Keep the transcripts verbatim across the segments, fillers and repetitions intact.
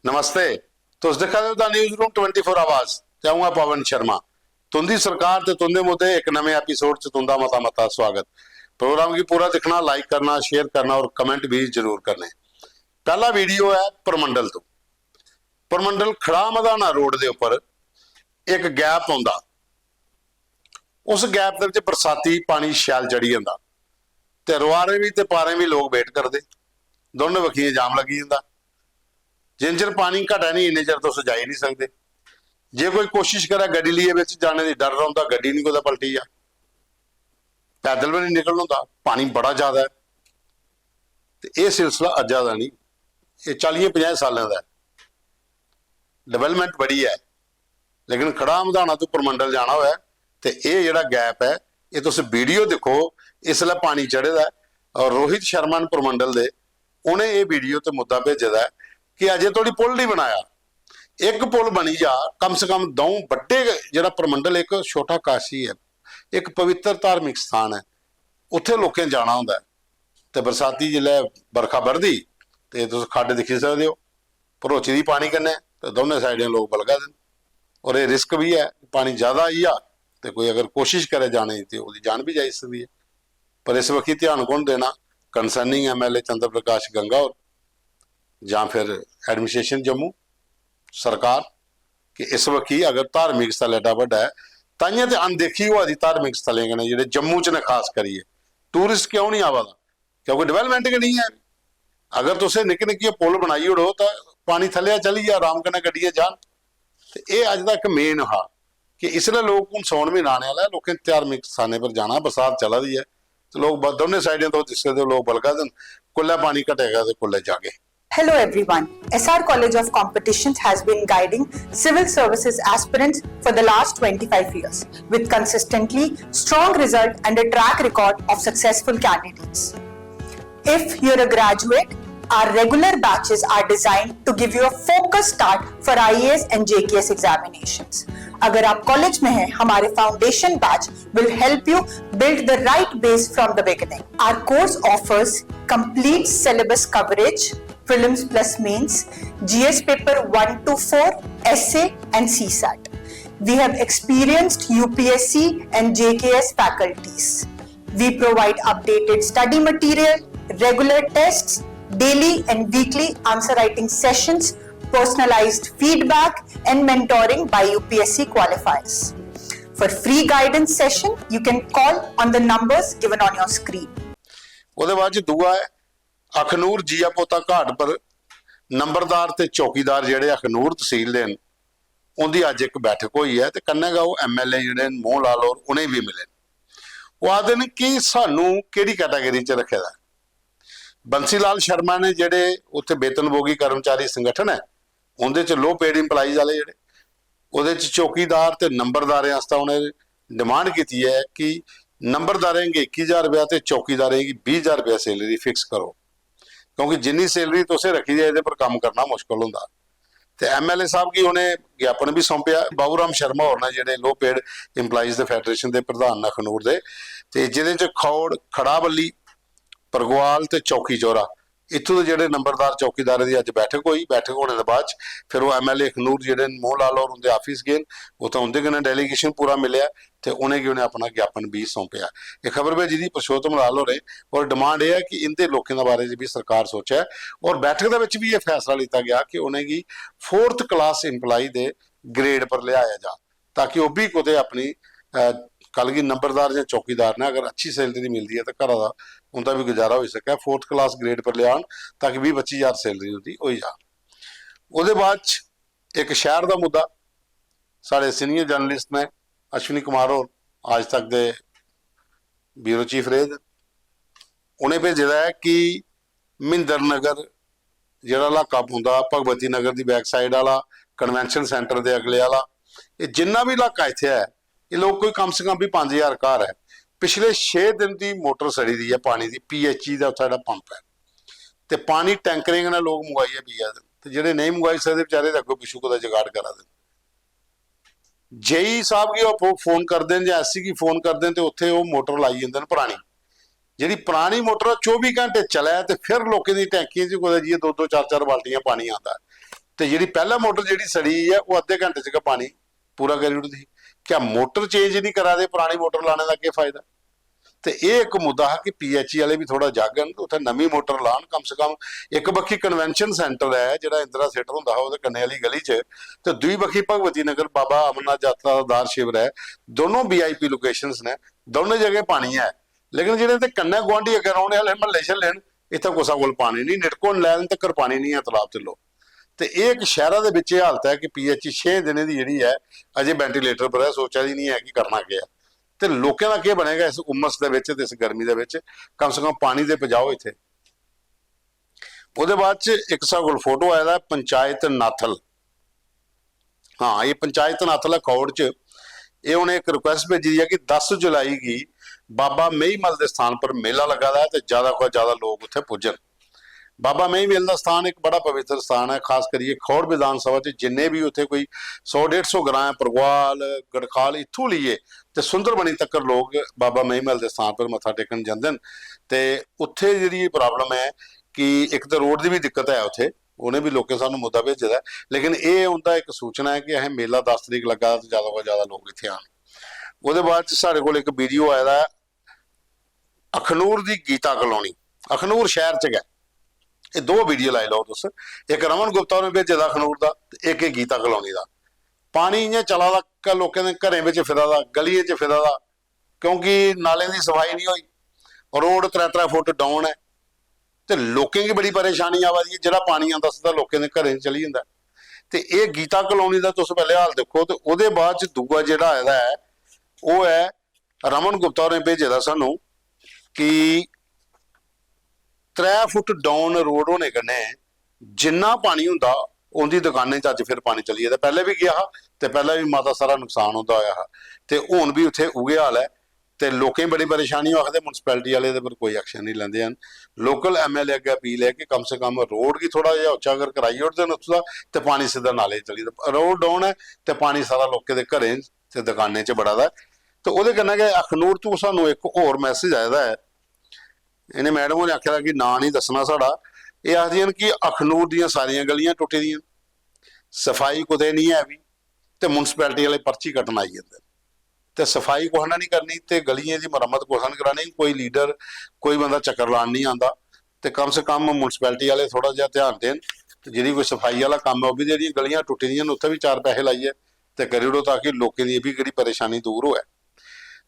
नमस्ते, तुस दिक्खा दे ओ the news room twenty four आवाज ते अ'ऊं आं पवन शर्मा। तुं'दी सरकार ते तुं'दे मुद्दे इक नमें एपिसोड च तुं'दा मता मता स्वागत। प्रोग्राम गी पूरा दिक्खना, लाइक करना, शेयर करना और कमेंट भी जरूर करने। पैह्ला वीडियो ऐ परमंडल तो। परमंडल खड़ा मधाना रोड दे उप्पर इक गैप औंदा, उस गैप दे बिच बरसाती पानी शैल चढ़ी जंदा ते रुआरें बी ते पारें बी लोक वेट करदे, दोनों बक्खियें जाम लग्गी जंदा। जिन्ने चिर पानी घटै नहीं, इन्ने चिर तुस जाई नहीं सकदे। जे कोई कोशिश करै गड्डी लेइयै बिच जाने दी, डर रौंह्दा गड्डी नहीं कुतै पलटी जा, पैदल बी नहीं निकलन होंदा, पानी बड़ा ज्यादा ऐ। ते एह् सिलसिला अज्जा दा नहीं, एह् चालियें पंजाहें सालें दा ऐ। डेवलपमेंट बड़ी ऐ, लेकिन खड़ा मधाना तू परमंडल जाना होऐ ते एह् जेह्ड़ा गैप ऐ, एह् तुस वीडियो दिक्खो, इसलै पानी चढ़े दा ऐ। और रोहित शर्मा न परमंडल दे, उ'नें एह् वीडियो ते मुद्दा भेजे दा ऐ कि अजें धोड़ी पुल नहीं बनाया। इक पुल बनी जा, कम से कम द'ऊं बड्डे, जेह्ड़ा परमंडल इक छोटा काशी ऐ, इक पवित्र धार्मिक स्थान ऐ, उत्थै लोकें जाना होंदा ऐ। ते बरसाती जिसलै बरखा बरदी ते तुस खड्ड दिक्खी सकदे ओ, भरोची दी पानी कन्नै, ते दौनें साइडें लोक बलगा दे न। और एह् रिस्क बी ऐ, पानी ज्यादा आई जा ते कोई अगर कोशिश करै जाने दी ते ओह्दी जान बी जाई सकदी ऐ। पर इस बक्खी ध्यान कु'न देना? कंसर्निंग एमएलए चंद्र प्रकाश गंगा होर जां फिर एडमिनिस्ट्रेशन जम्मू सरकार, कि इस बक्खी अगर धार्मिक स्थल एड्डा बड्डा ऐ, ताइयें ते अनदेखी होआ दी धार्मिक स्थलें कन्नै, जेह्ड़े जम्मू च न खास करियै। टूरिस्ट क्यों नहीं आवा दा? क्योंकि डेवलपमेंट गै नहीं ऐ। अगर तुसें निक्के निक्के पुल बनाई ओड़ो तां पानी थल्ले चली जा, आराम कन्नै गड्डियां जान। ते एह् अज्ज दा इक मेन हा कि इसलै लोक, हून सौन म्हीना आने आह्ला ऐ, लोकें धार्मिक स्थानें पर जाना, बरसात चला दी ऐ, ते लोक ब-, दौनें साइडें तुस दिखदे ओ, लोक बलगा दे न, कुल्लै पानी घटेगा ते कुल्लै जागे। Hello everyone. S R College of Competitions has been guiding civil services aspirants for the last twenty-five years with consistently strong result and a track record of successful candidates. If you're a graduate, our regular batches are designed to give you a focused start for I A S and J K S examinations. अगर आप college में हैं, हमारे foundation batch will help you build the right base from the beginning. Our course offers complete syllabus coverage, prelims plus mains, G S paper one to four, essay and C sat. We have experienced U P S C and J K S faculties. We provide updated study material, regular tests, daily and weekly answer writing sessions, personalized feedback and mentoring by U P S C qualifiers. For free guidance session, you can call on the numbers given on your screen. ਉਹਦੇ ਬਾਅਦ ਚ ਦੂਆ ਹੈ ਅਖਨੂਰ ਜੀਆ ਪੋਤਾ ਘਾਟ ਪਰ ਨੰਬਰਦਾਰ ਤੇ ਚੌਕੀਦਾਰ ਜਿਹੜੇ ਅਖਨੂਰ ਤਹਿਸੀਲ ਦੇ ਨੇ, ਉਹਦੀ ਅੱਜ ਇੱਕ ਬੈਠਕ ਹੋਈ ਹੈ ਤੇ ਕੰਨੇ ਗਾ ਉਹ ਐਮਐਲਏ ਜਿਹੜੇ ਨੇ ਮੋਹਨ ਲਾਲ ਔਰ ਉਹਨੇ ਵੀ ਮਿਲੇ ਨੇ। ਉਹ ਆਖਦੇ ਨੇ ਕਿ ਸਾਨੂੰ ਕਿਹੜੀ ਕੈਟਾਗਰੀ ਚ ਰੱਖਿਆ ਦਾ। ਬੰਸੀ ਲਾਲ ਸ਼ਰਮਾ ਨੇ ਜਿਹੜੇ ਉੱਥੇ ਵੇਤਨਭੋਗੀ ਕਰਮਚਾਰੀ ਸੰਗਠਨ ਹੈ, ਉਹਦੇ ਚ ਲੋ ਪੇਡ ਇੰਪਲਾਈਜ਼ ਵਾਲੇ ਜਿਹੜੇ, ਉਹਦੇ ਚ ਚੌਕੀਦਾਰ ਤੇ ਨੰਬਰਦਾਰਾਂ ਵਾਸਤੇ ਉਹਨੇ ਡਿਮਾਂਡ ਕੀਤੀ ਹੈ ਕਿ ਨੰਬਰਦਾਰਾਂ गी इक्की हज़ार रुपया ते चौकीदारें गी बीह् हज़ार रुपया सैलरी फिक्स करो, क्योंकि जिन्नी सैलरी तुसें रक्खी दी ऐ, एह्दे पर कम्म करना मुश्कल होंदा। ते एमएलए साहब गी उ'नें ज्ञापन बी सौंपेआ। बाबू राम शर्मा होर न, जेह्ड़े लो पेड इंप्लाईज दे फैडरेशन दे प्रधान न अखनूर दे, ते जेह्दे च खौड़, खड़ाबल्ली, परगवाल ते चौकी चौरा, इत्थूं दे जेह्ड़े नंबरदार चौकीदारें दी अज्ज बैठक होई। बैठक होने दे बाद च फिर ओह् एमएलए अखनूर जेह्ड़े न, मोहन लाल होर उं'दे आफिस गे न, उत्थै उं'दे कन्नै डेलीगेशन पूरा मिलेआ ते उ'नेंगी उ'नें अपना ज्ञापन बी सौंपेआ। एह् खबर भेजी दी पुरुषोत्तम लाल होरें। और डिमांड एह् ऐ कि इं'दे लोकें दे बारे च बी सरकार सोचै। और बैठक दे बिच बी एह् फैसला लैता गेआ कि उ'नेंगी फोर्थ क्लास इंप्लाई दे ग्रेड पर लेआया जा, ताकि ओह् बी कुतै अपनी, अ, कल गी नंबरदार जां चौकीदार ने अगर अच्छी सैलरी मिलदी ऐ ते घरा दा उं'दा बी गुजारा होई सकै, फोर्थ क्लास ग्रेड पर लेआन, ताकि बीह् पच्ची ज्हार सैलरी उं'दी होई जा। ओह्दे बाद च इक शैह्र दा मुद्दा, साढ़े सीनियर जर्नलिस्ट ने अश्विनी कुमार होर, आज तक दे ब्यूरो चीफ रेह् दे, उ'नें भेजे दा ऐ कि म्हिंदर नगर जेह्ड़ा इलाका पौंदा भगवती नगर दी बैक साइड आह्ला, कन्वेंशन सेंटर दे अगले आह्ला, एह् जिन्ना बी इलाका इत्थै ऐ, एह् लोक कोई कम से कम बी पंज ज्हार घर ऐ। पिछले छे दिन दी मोटर सड़ी दी ऐ पानी दी, पीएचई दा उत्थै जेह्ड़ा पंप ऐ, ते पानी टैंकरें कन्नै लोक मंगवाइयै पीआ दे न, ते जेह्ड़े नेईं मंगवाई सकदे बेचारे ते अग्गों पिच्छों कुतै जुगाड़ करा दे न। जेई साहब गी ओह् फो-, फोन करदे न जां एससी गी फोन करदे न, ते उत्थै ओह् मोटर लाई जंदे न परानी। जेह्ड़ी परानी मोटर ऐ, चौबी घैंटे चलै ते फिर लोकें दी टैंकियें च कुतै जाइयै दो दो चार चार बाल्टियां पानी आंदा ऐ। ते जेह्ड़ी पैह्ला मोटर जेह्ड़ी सड़ी ऐ, ओह् अद्धे घैंटे च गै पानी पूरा करी ओड़दी ही। क्या मोटर चेंज निं करा दे, परानी मोटर लाने दा केह् फायदा? ते एह् इक मुद्दा हा कि पीएचई आह्ले बी थोह्ड़ा जागन, उत्थै नमीं मोटर लान। कम से कम इक बक्खी कन्वेंशन सेंटर ऐ जेह्ड़ा इंदिरा थिएटर होंदा हा ओह्दे कन्नै आह्ली गली च, ते दूई बक्खी भगवती नगर बाबा अमरनाथ यात्रा दा दार शिवर ऐ। दोनों वीआईपी लोकेशंस न, दोनों जगह पानी ऐ, लेकिन जेह्ड़े ते कन्नै गुआंढी अग्गें रौह्ने आह्ले म्हल्ले शल्ले न, इत्थै कुसै कोल पानी निं, निटको नलैन तक्कर पानी निं ऐ तलाब तिल्लो। ते एह् इक शैह्रा दे बिच्च एह् हालत ऐ कि पीएचई छे दिनें दी जेह्ड़ी ऐ, अजें वेंटिलेटर पर ऐ, सोचा दी निं ऐ कि करना केह् ऐ। ते लोकें दा केह् बनेगा इस उमस दे बिच ते इस गर्मी दे बिच? कम से कम पानी ते पजाओ इत्थै। ओह्दे बाद च इक साढ़े कोल फोटो आए दा ऐ पंचायत नाथल। हां, एह् पंचायत नाथल ऐ खौड़ च। एह् उ'नें इक रिक्वेस्ट भेजी दी ऐ कि दस जुलाई गी बाबा मेहीमल दे स्थान पर मेला लग्गा दा ऐ ते ज्यादा कोला ज्यादा लोक उत्थै पुज्जन। बाबा मेहीमल दा स्थान इक बड़ा पवित्र स्थान ऐ, खास करियै खौड़ विधान सभा च जिन्ने बी उत्थै कोई सौ डेढ़ सौ ग्रां ऐ, परगवाल, गड़खाल, इत्थूं लेइयै ते सुंदरबनी तक्कर लोक बाबा मेहीमल दे स्थान पर मत्था टेकन जंदे न। ते उत्थै जेह्ड़ी प्रॉब्लम ऐ कि इक ते रोड दी बी दिक्कत ऐ उत्थै, उ'नें बी लोकें सानूं मुद्दा भेजे दा ऐ, लेकिन एह् उं'दा इक सूचना ऐ कि असें मेला दस तरीक लग्गा दा ते ज्यादा कोला ज्यादा लोक इत्थै आन। ओह्दे बाद च साढ़े कोल इक वीडियो आए दा ऐ अखनूर दी गीता कॉलोनी, अखनूर शैह्र च गै। एह् दो वीडियो लाई लैओ तुस, इक रमन गुप्ता होरें भेजे दा अखनूर दा ते इक एह् गीता कॉलोनी दा। पानी इ'यां चला दा, क-, लोकें दे घरें बिच फिरा दा, गलियें च फिरा दा, क्योंकि नालें दी सफाई निं होई, रोड त्रै त्रै फुट डाउन ऐ। ते लोकें गी बड़ी परेशानी आवा दी ऐ, जेह्ड़ा पानी आंदा सिद्धा लोकें दे घरें च चली जंदा ऐ। ते एह् गीता कॉलोनी दा तुस पैह्ले हाल दिक्खो, ते ओह्दे बाद च दूआ जेह्ड़ा आए दा ऐ, ओह् ऐ रमन गुप्ता होरें भेजे दा सानूं कि त्रै फुट डाउन रोड होने कन्नै जिन्ना पानी होंदा, उं'दी दकानें च अज्ज फिर पानी चली गेदा। पैह्लें बी गेआ हा ते पैह्लें बी माता सारा नुकसान होंदा होया हा, ते हून बी उत्थै उ'ऐ हाल ऐ। ते लोकें गी बड़ी परेशानी, ओह् आखदे म्युनिसिपैलिटी आह्ले एह्दे पर कोई एक्शन निं लैंदे हैन। लोकल एमएलए अग्गें अपील ऐ कि कम से कम रोड गी थोह्ड़ा जेहा उच्चा अगर कराई ओड़दे न उत्थूं दा, ते पानी सिद्धा नाले च चली जंदा। रोड डाउन ऐ ते पानी सारा लोकें दे घरें च ते दकानें च बड़ा दा ऐ। ते ओह्दे कन्नै गै अखनूर तू सानूं इक होर मैसेज आए दा ऐ। इ'नें मैडम होरें आखे दा कि नांऽ निं दस्सना साढ़ा। एह् आखदियां न कि अखनूर दियां सारियां गलियां टुट्टी दियां न, सफाई कुतै निं ऐ बी, ते म्युनिसिपैलिटी आह्ले पर्ची कट्टन आई जंदे न। ते सफाई कुसै ने निं करनी ते गलियें दी मरम्मत कुसै ने करानी, कोई लीडर, कोई बंदा चक्कर लान निं आंदा। ते कम से कम म्युनिसिपैलिटी आह्ले थोह्ड़ा जेहा ध्यान देन, ते जेह्ड़ी कोई सफाई आह्ला कम्म ऐ, ओह् बी, जेह्ड़ियां गलियां टुट्टी दियां न, उत्थै बी चार पैसे लाइयै ते करी ओड़ो, ताकि लोकें दी एह् बी जेह्ड़ी परेशानी दूर होऐ।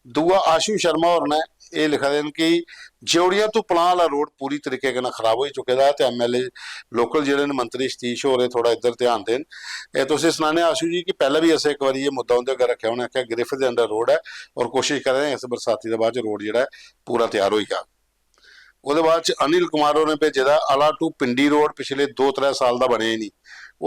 दूआ, आशु शर्मा होर ने एह् लिखा दे न कि ज्योड़ियां तू पलां आह्ला रोड पूरी तरीके कन्नै खराब होई चुके दा ऐ, ते एमएलए लोकल जेह्ड़े न, मंत्री सतीश होर, एह् थोह्ड़ा इद्धर ध्यान देन। एह् तुसें सनाने आं आशु जी कि पैह्लें बी असें इक बारी एह् मुद्दा उं'दे अग्गें रक्खेआ, उ'नें आखेआ गिरफ्त दे अंडर रोड ऐ, और कोशिश करा दे आं इस बरसाती दे बाद च रोड जेह्ड़ा ऐ, पूरा त्यार होई जा। ओह्दे बाद च अनिल कुमार होरें भेजे दा, अला टू पिंडी रोड पिछले दो त्रै साल दा बने ही निं।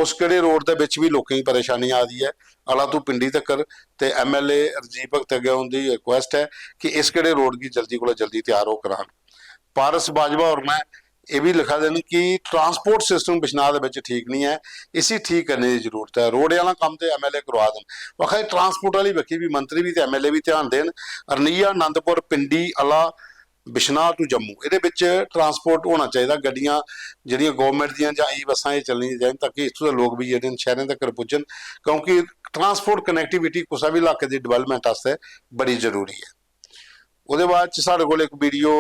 उस केह्ड़े रोड दे बिच बी लोकें गी परेशानी आ दी ऐ, अला तू पिंडी तक्कर। ते एमएलए राजीव भगत अग्गें उं'दी रिक्वेस्ट ऐ कि इस केह्ड़े रोड गी जल्दी कोला जल्दी त्यार ओह् करान। पारस बाजवा होर ने एह् बी लिखा दे न कि ट्रांसपोर्ट सिस्टम बिश्नाह दे बिच ठीक निं ऐ, इसी ठीक करने दी जरूरत ऐ। रोड आह्ला कम्म ते एमएलए करवा दे न, ओह् आखा दे ट्रांसपोर्ट आह्ली बक्खी बी मंत्री बी ते एमएलए बी ध्यान देन। अरनिया, आनंदपुर, पिंडी, अला, बिश्नाह टू जम्मू, एह्दे बिच ट्रांसपोर्ट होना चाहिदा, गड्डियां जेह्ड़ियां गौरमेंट दियां जां ई बस्सां एह् चलनियां चाहिदियां, ताकि इत्थूं दे लोक बी जेह्ड़े न शैह्रें तक्कर पुज्जन, क्योंकि ट्रांसपोर्ट कनेक्टिविटी कुसै बी इलाके दी डेवलपमेंट आस्तै बड़ी जरूरी ऐ। ओह्दे बाद च साढ़े कोल इक वीडियो,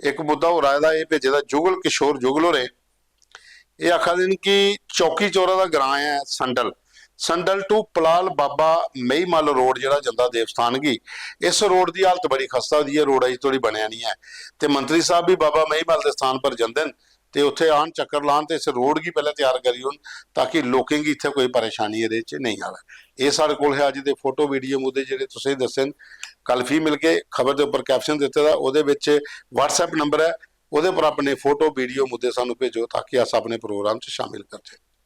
इक मुद्दा होर आए दा, एह् भेजे दा जुगल किशोर जुगल होरें। एह् आखा दे न कि चौकी चौरा दा ग्रां ऐ संडल, संडल टू पलाल बाबा मेईमल रोड जेह्ड़ा जंदा देवस्थान गी, इस रोड दी हालत बड़ी खस्ता होई दी ऐ, रोड अजें धोड़ी बनेआ निं ऐ। ते मंत्री साहब बी बाबा मेईमल दे स्थान पर जंदे न ते उत्थै आन, चक्कर लान ते इस रोड गी पैह्लें त्यार करी ओड़न, ताकि लोकें गी इत्थै कोई परेशानी एह्दे च नेईं आवै। एह् साढ़े कोल हे अज्ज दे फोटो वीडियो मुद्दे जेह्ड़े तुसें दस्से न। कल फ्ही मिलगे। खबर दे उप्पर कैप्शन दित्ते दा, ओह्दे बिच WhatsApp नंबर ऐ, ओह्दे पर अपने फोटो वीडियो मुद्दे सानूं भेजो, ताकि अस अपने प्रोग्राम च शामिल करचै।